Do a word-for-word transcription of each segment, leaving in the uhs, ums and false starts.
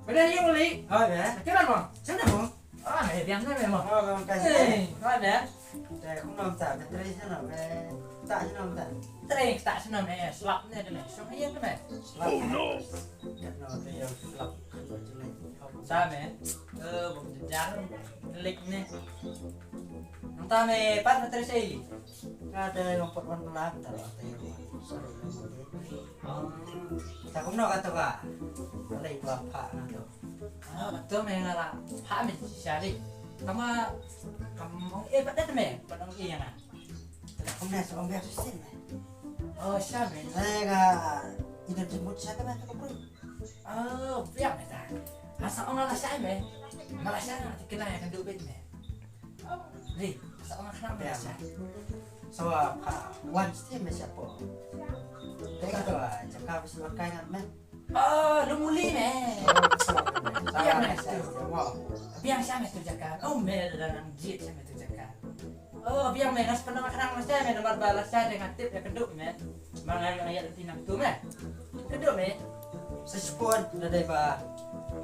Beda ye muli. Oh, ya. Kira mo. Sana mo. Ah, eh, diam na mo. Oh, kamu kasih. Eh, oh, ya. Te, kum nom ta, te, tre sano, te, ta sano ta. Tre ta sano, eh, slap ne, te, song ye te, slap. Oh, no. Te, no, te, yo, slap. Sa me, eh, bom jejar, klik ne. Nang ta me, pat me, tre sei. Nga te, long pot wan belak, ta, te, yo. Sorry, no, te. Oh. Ta kumno kato ka? Lei ba pha na to. Ah, to me nga la pha me shisha lei. Tama kam ong eh pat me, pat ong eh nga. Kumne sa ong biang shisha me. Oh, sha me. Lei nga ina jemput sha ka me to ko. Oh, biang me ta. Asa ong la sha me. Ma la sha nga tikna ya kan du bet me. Lei, asa ong khnang me la sha. So, ah, wan sti me sha po. Te ka to, ah, jaka bisi wan kai ngan me. Oh, lum uli me. Biang me tu. Biang sha me tu jaka. Oh, me da nang jied sha me tu jaka. Oh, biang me, ngas pynang khnang me sha me, namar ba la sha de ngan tip ya kynduh me. Ma ngan ngan ya ti nang tu me. Kynduh me. Sa shipon da dei ba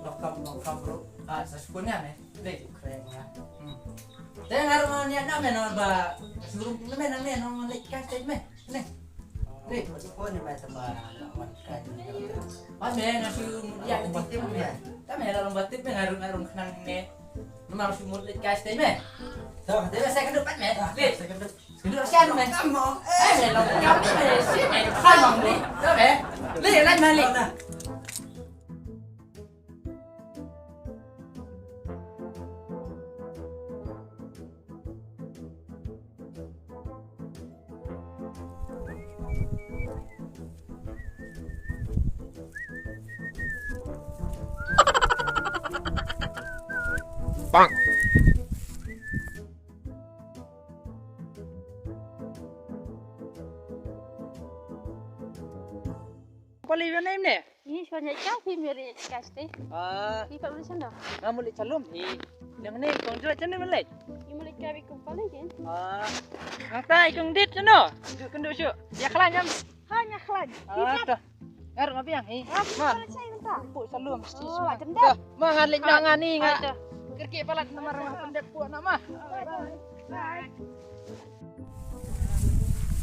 lokam lokam ru. Ah, sa shipon ya me. Dei tu kren ya. Hmm. Te ngar ma nia na me namar ba suruh me nang me nang lek kai stage me. Ne. Dei. Ko ni mai sama wan kai ni. Wan me nga shu mut ïa ka tip me. Ta me la long ba tip me nga rung nga rung khnang me. Namar shu mut leit kai stage me. To, dei me sa kynduh pat me. Leit. Sa kynduh. Kynduh sha me. Kam mo. Eh, me long kam me si me. Kam mo ni. To me. Leit leit me leit. Bang. Pali, your name ne? Ih, shwa nya ka phi meri ka ste. Ah. Ih, pa meri sando. Nga muli chalum hi. Yang ne kong jua chanu meli. Ih, muli ka bi kong pali kin. Ah. Nang tai kong dit chanu. Ju kendu shu. Ya khlaiñ am. Ha, nya khlaiñ. Ah, to. Ngar ma biang hi. Ah, ma. Pali chai menta. Pu chalum. Oh, la kendap. Ma ngan lek na ngani nga. Kerki palat namar ma kendap pu nama. Bye.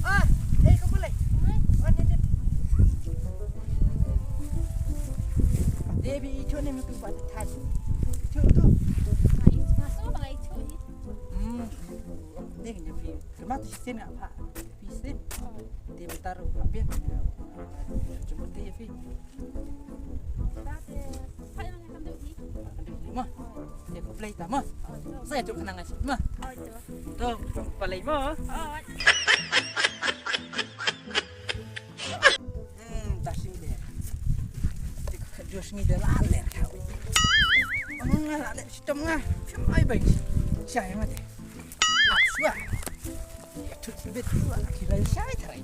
Ah, eh, kau boleh. Oh, ni, ni. Devi, itu ni mesti buat tadi. Itu tu. Ah, itu masuk apa itu ni? Hmm. Ni ni pi. Kema tu sin apa? Pi sin. Dia taruh apa? Cuma dia pi. Mo. Te ko play ta mo. Sa ïa tuk khnang ngai mo. To ko play mo. Hmm, ta sing de. Te ko khat jos ngi de la ler ka. Nga la ler shitom nga. Ai bai. Sha ïa nga de. Ap swa. Ïa tuk sibit swa. Ki lai sha ïa tarai.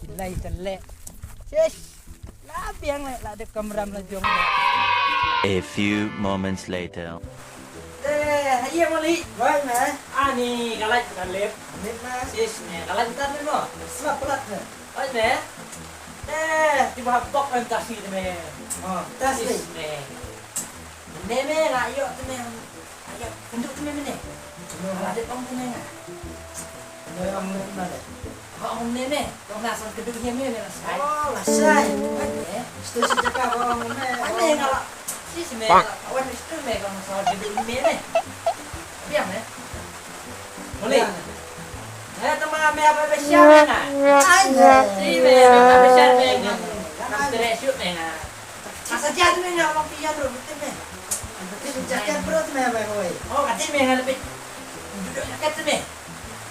Ki lai ta le. Yes. La biang le, la dep kamram la jong le. A few moments later. Eh, haye mali. Wai me. Ani, kalai ka lep. Lep me. Sis me, kalai ka lep mo. Sma pelat me. Wai me. Eh, tiba hap tok em tasi me. Oh, tasi. Sis me. Ne me, la yo te me. Ayo, kynduh te me mynne. Ala dep ong te me nga. Ong ne me. Tong na san kynduh hi me me la sai. Oh, la sai. Ane. Sto si jaka ba ong ne me. Ane nga la. Si si me. Wan sto me ka sa kynduh hi me me. Biang me. Boleh. Eh, tama me apa be sha me nga. Ane. Si me apa be sha me nga. Tere shu me nga. Asa jia te me nga long pia bro te me. Te jaket bro te me bai hoi. Oh, kate me nga lebih. Duduk jaket te me.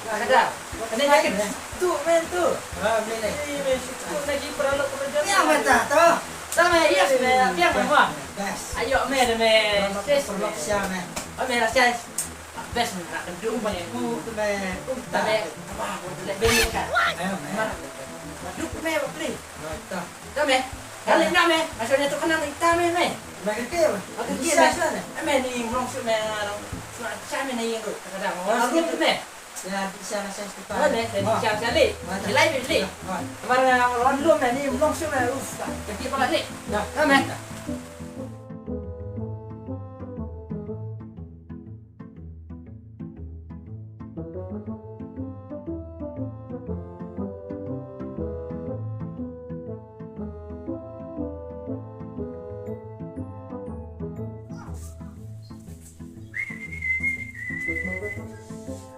Kada. Kena jaket tu me tu. Ah, me le. Ni me situ lagi perlu kerja. Ya mata tu. Sama yes me, biar me mah. Best. Ayo me de me. Perlu siang me. Oh me rasa. Best me nak duduk me. Ku te me. Ku te me. Apa? Ku te me. Ayo me. Duduk me beli. Mata. Ka me. Ka leit na me. Ka shon ïa tu khnang ita me me. Me ka ke me. Ka ke me. Sa sa ne. Me ni long shu me long. Shu cha me ni ru. Ka da mo. Ka ru me. Ya, di sana saya suka. Mana? Di sana saya. Di lain, di lain. Mana? Mana? Mana? Mana? Mana? Mana? Mana?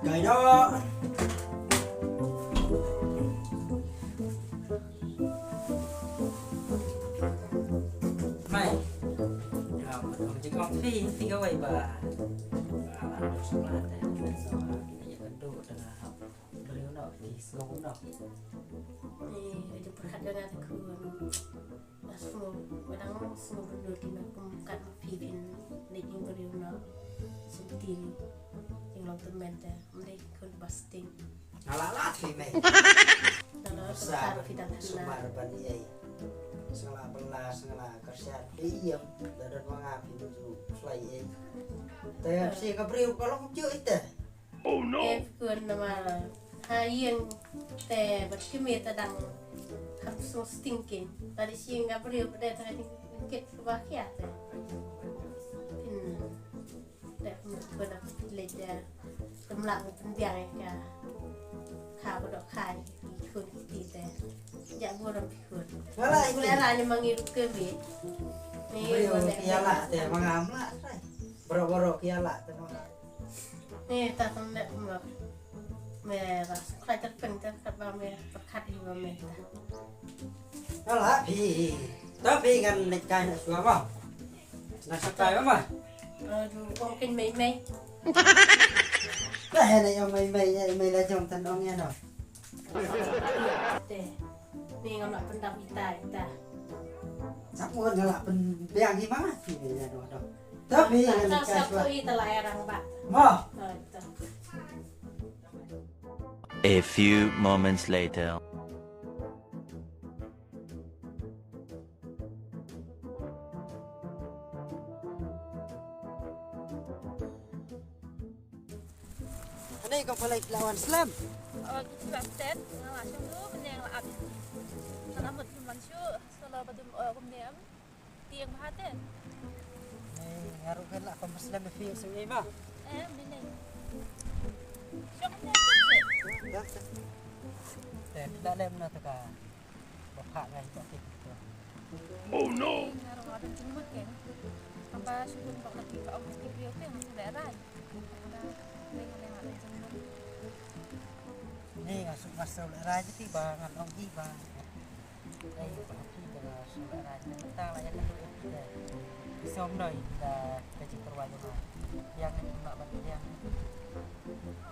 Gai noh. Mai. Ya, betul juga. Pi, pi kawei ba. Ah, sebelah tadi kita sama. Ini kan tu tengah. Briew noh, ki sngew noh. Ni, ïa pyrkhat jong nga te khun. Nga sngew, nga dang sngew bynta ki na kum kat ma phi phin leit ïing briew noh. Senti jinglong tymmen te, ym dei khun ba sting. Nga la lad phi mei. Nga la lad phi dang sumar ban ïa. Sngewbha ban la, sngewbha ka sha phi ïa. Da don ma nga phi ju slai ïa. Te phi ka briew ka long ju ite. Oh no. Em, khun namar ha ïing te bad kmie te dang kham sngewsting kein. Tadi shi nga briew bad te dang kit ba khia te. Hmm. Te khun khun leit da. Te mlak pynbiang ïa ka. Kha ba dok kha ïa ki khun ki kti te. Ja burom ki khun. Wala, ïa ki. Wala, ni ma ngi ruh kmie. Ni briew ki ïa lah te ma nga mlak. Baroh baroh ki ïa lah te ma nga. Ni ta tang leh kumba me ba subscribe ter pyn ter kat ba me pyrkhat hi ba me ta. Ala phi. Ta phi ngan leit kai na shuwa ba. Na subscribe ba. Aduh, ong kin mei mei. Ba he na ong mei mei, ïa mei la jong tan ong ïa no. Te. Ni ngam lah pyndap ita ita. Sap ngon nga lah pynbiang hi ma phi ïa no no. Tapi ngan leit kai shuwa. Sap tu ita la ïa rang ba. Mo. Oh, ita. A few moments later. Hanei kam phalai phi la wan slem. Oh, ki phi la stet, nga la shong du, mynne nga la ap. Nga la mut kum wan shu, solo ba dum, oh, kumne am. Tieng bha te. Nei, nga ruh kan la kam slem phi shu ei ma. Eh, mynne. Shong ne. Dah, dah. Te phi la lem na ta ka. Ba phah ngai ba kit to. Oh no. Nga ruh nga don jingmut kein. Haba shu don ba la ki ka ong ki briew te nga shu lehrai. Haba te nga leh nga don jingmut. Ni nga shu nga shu lehrai te ba ngan ong hi ba. Ei ba ki ba shu lehrai te ta la ïa ka tu te. Som doi da ka jingkyrwai jong nga. Yang ni ba ban yang.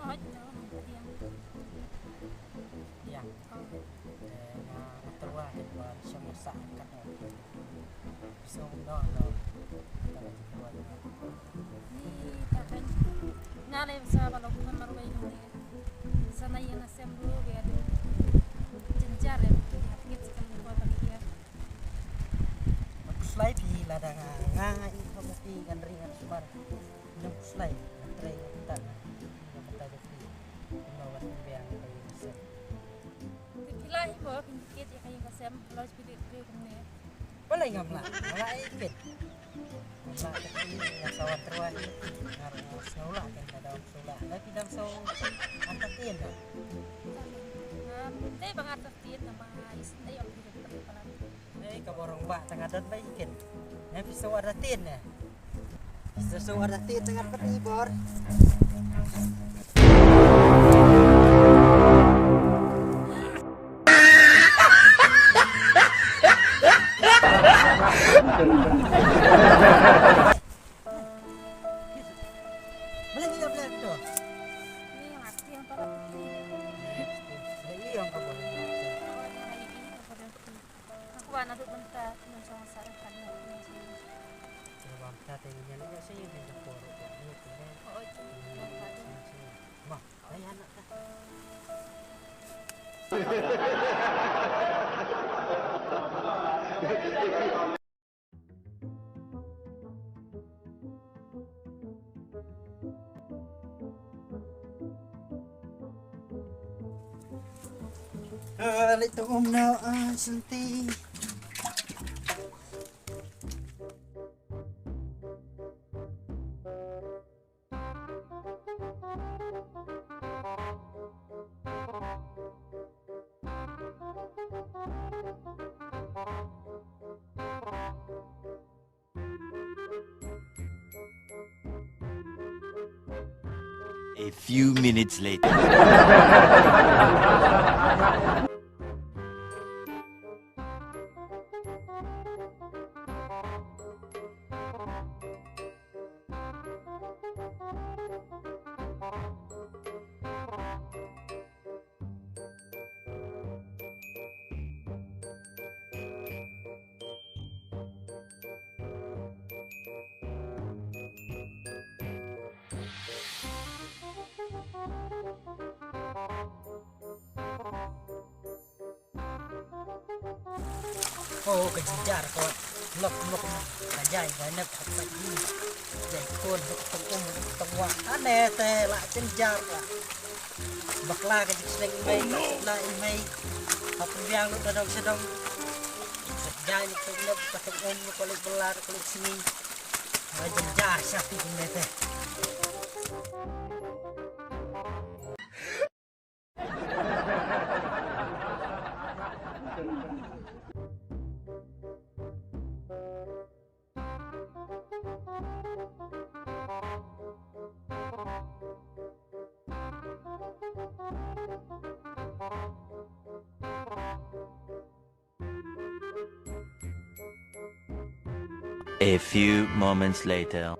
Oh, jong yang. Yang. Nga, nga tyrwa te ba shong sah kat na. Song no no. Ni ta kan. Nga lei sa ba long ngan marwei ni. Sa na ïa na sem ru be adu. Jynjar em. Ngit kan ko ta ïa. Slai phi lada nga nga i ko phi ngan ri ngan sumar. Nang slai. Trei ta. Nang ta. Kumno wat biang ka ïing ka sem. Te phi la hi mo phin kit ïa ka ïing ka sem, la phi dei briew kumne. Balei ngam lah? Ngam lah ïa kit. Ngam lah kit ïa nga sawa tyrwa ïa kit. Nga ruh nga sngew lah kan ka dang sngew lah. Lada phi dang sngew entertain da. Ngam dei ba nga entertain namar isynei ong phi dei briew palat. Ei, ka borong ba tang adot ba ikin. Ne phi so ada tin ne. Phi so ada tin tang adot ibor. Boleh juga boleh tu. Ni mati yang tolak. Ini yang kau boleh. Aku anak tu bentar, mencoba salah kan. Coba kita tengok ni, nak saya ni dah korok ni. Oh, itu. Mah, saya anak dah. Ah, leit tong um noh, ah, senti. A few minutes later. Oh, ka jynjar ka wat. Lok, lok. Ka jai, ka nep, ka jai. Jai kon, tong um, tong wah. Ane te la jynjar la. Bakla ka jingsleng i mei, ka sukna i mei. Ka pynbiang lut da dong sha dong. Jai ni tong nep, ka tong um, ka lek bela, ka lek sngi. La jynjar sha ti kumne te. A few moments later.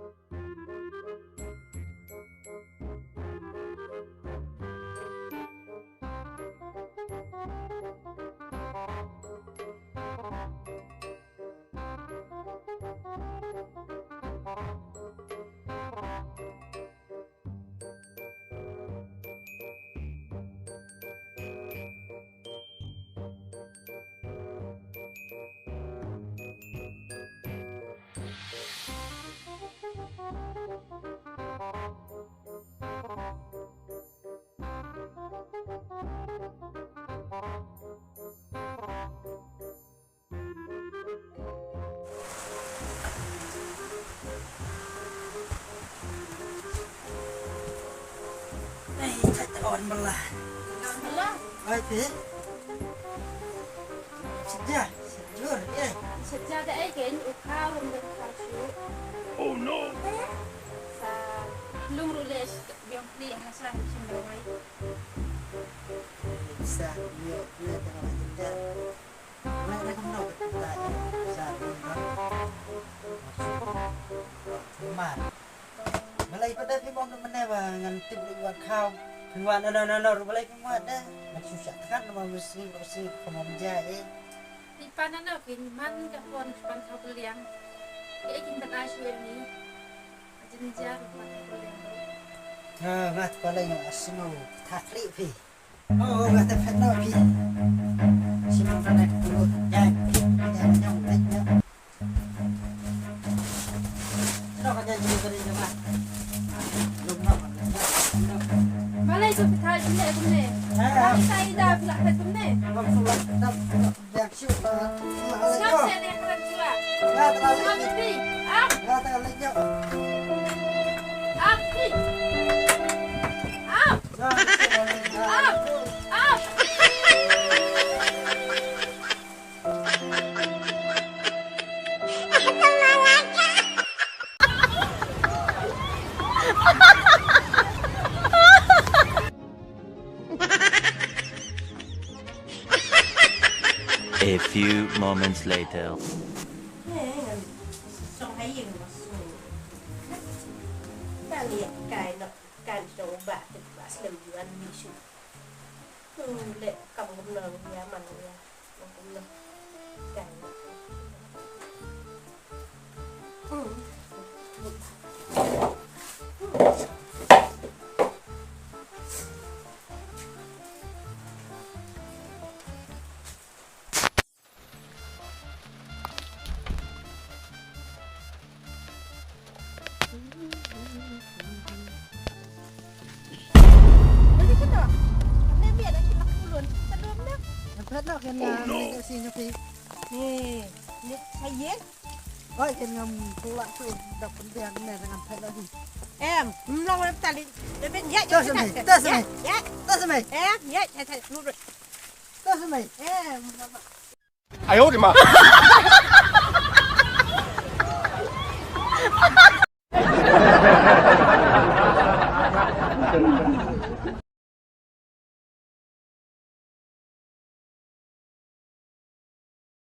Ai, thait on bala. On bala? Ai, te. Sejak, sejur, eh. Sejak da ai ken u khaw rum da khaw shu. Oh no. Sa lung ru le biang pli ha sa shin da wai. Sa yo le da wai da. Balei kumno ka kynta ïa ka Sar Win Rong? Mar. Balei pat da phi mong mynne ba ngan tip lei wat khaw. Phi wad na na na na ruh balei phi wad da? Ngan shu shah thngan namar mynsngi ba ka sngi ka mom ja eh. Phi pan na na phi man ka pon ka pan khaw pylliang. Ki eh kin ban ai shu eh ni. Ka jynjar ka pan khaw pylliang. Ha, ngat balei nga sngew tha khlieh phi. Oh, nga te phet noh phi. Shu nang kane tu jai. Jai jong leit noh. Noh ka jai jong kane jong ah. Lum noh. Balei tu phi tha jong leit kumne? Ha. Balei sa ida phi la phet kumne? Lum tu la dap. Yak shu ta. Sngap seh ne kren chula. Nga ta leit. Sngap phi. Ah. Nga ta leit noh. Ah phi. Ah. A few moments later. Kan shong ba te ba slem juan ni shu. Tu le kam kumno ya man ya. Kumno. Kan. Lagi kita. Ane biar lagi nak ulun. Sebelum dah. Phet noh ken na ne ka si na phi. Ni, ni sa yen. Oi ken ngam pula tu da pynbiang ne ngam phet noh hi. Em, mlong em tali. Lebih ya, ya, Tas mai, tas mai. Ya, ya. Tas mai. Em, ya, ya, ya. Lurus. Tas mai. Em. 哎呦我的妈！